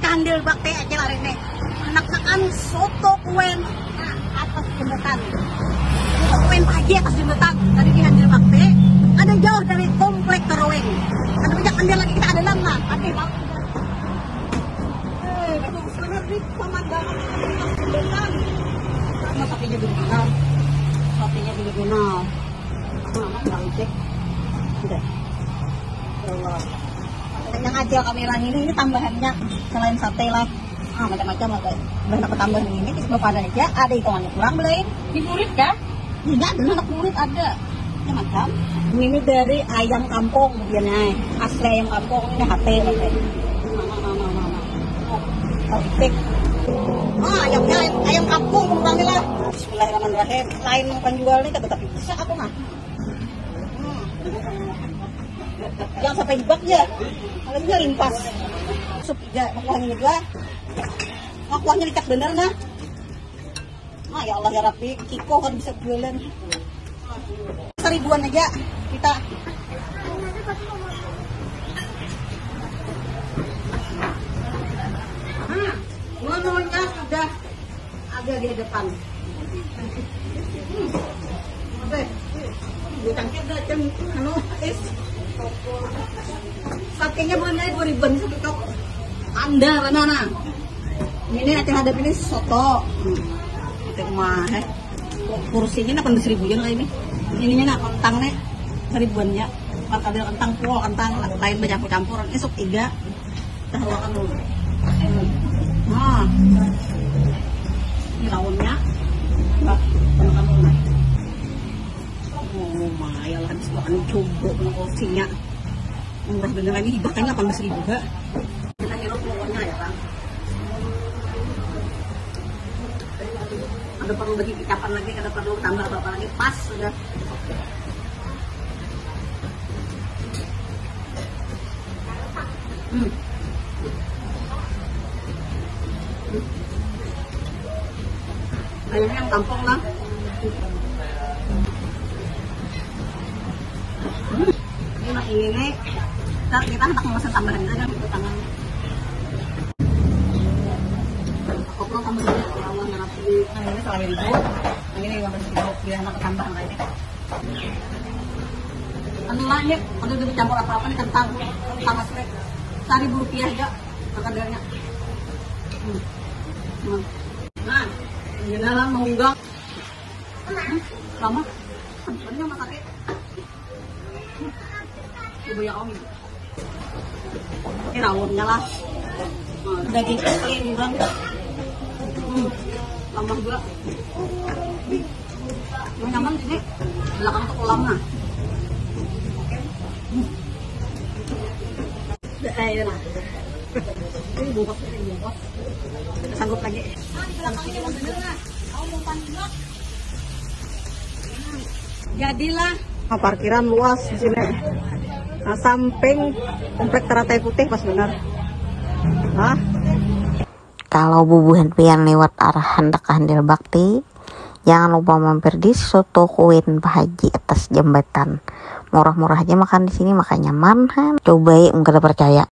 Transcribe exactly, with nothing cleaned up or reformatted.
Ke Handil Bakti aja lah ini. Anak makan soto kuen, nah, atas jembatan. Soto kuen pagi atas jembatan. Tadi di Handil Bakti, ada jauh dari komplek Teroweng. Ada banyak Handil lagi, kita ada dalam lah. Oke, bagus banget nih pemandangan atas jembatan. Sama sapinya juga kenal. Sapinya juga kenal. Nah, anak bangkit. Udah. Ya Allah. Yang aja kami ini, ini tambahannya selain sate lah. Ah, macam-macam lah, kayak banyak tambahan ini, terus bapak ada aja, ada hitungannya kurang belain. Di murid kah? Tidak, ada anak murid ada. Macam-macam. Ini dari ayam kampung, dia nih. Asli ayam kampung, ini hati, hati. Mama, mama, mama. Oh, oh, tik. Ah, ayamnya ayam, ayam kampung, kurangnya lah. Bismillahirrahmanirrahim. Lain penjual nih, tapi bisa aku mah. Hmm. Yang sampai jebak ya. Kalau ini limpas. Sup juga, kuahnya juga. Wah, kuahnya likat bener nah. Ah, ya Allah ya Rabbi, Kiko kan bisa jualan. Seribuan aja kita. Hmm, menunya sudah ada di hadapan. Hmm. Oke. Gue cangkir dah, Ceng. Anu, is. Satenya buhannya dua ribuan satu tok. Anda, mana, nah? Ini nanti hadap ini soto. Hmm. Itu mah, eh. Kursinya delapan belas ribu ya, ini. Ininya, nah, kentang nih. Seribuan ya. Kalau ada kentang, pol, kentang, lain banyak campur. Ini sup iga. Kita haruakan dulu. Nah. Ini lawannya. Mbak, haruakan dulu, nah. Oh, lumayan lah, habis makan coba, kena kursinya. Murah beneran ini, bahkan delapan belas ribu, Kak. Kita hirup pokoknya ya, Kang. Ada perlu bagi kecapan lagi, ada perlu tambah apa lagi, pas sudah. Hmm. Kayaknya yang kampung lah. Hmm. Ini mah ini nih. Ntar kita hendak memesan tambahan aja kan, gitu, tangan. Aku perlu tambah banyak ya Allah, ya Rabbi. Nah, ini salah ribu. Nah, ini lima belas ribu. Biar anak tambah lah ini. Anu lah, ini, udah dicampur apa-apa nih, kentang. Kentang asli. Seribu rupiah aja harganya. Hmm. Hmm. Nah, ini lah mau unggang. Hmm, lama. Bener masak ya. Coba ya, Om. Ini rawonnya lah. Nah, daging asli udang. Hmm, tambah gula. Yang nyaman sini belakang tuh kolam nah. Hmm. Udah, ayo nah. Ini bungkus, ini bungkus. Sanggup lagi. Nah, di belakangnya yang bener nah. Kamu mau panjang. Jadilah. Nah, parkiran luas di sini. Nah, samping komplek Teratai Putih pas benar. Nah. Kalau bubuhan pian liwat arah handak ka Handil Bakti, jangan lupa mampir di Soto Kuen Pak Haji atas jambatan. Murah-murah aja makan di sini, makanya nyaman han. Cobai, mun kada percaya.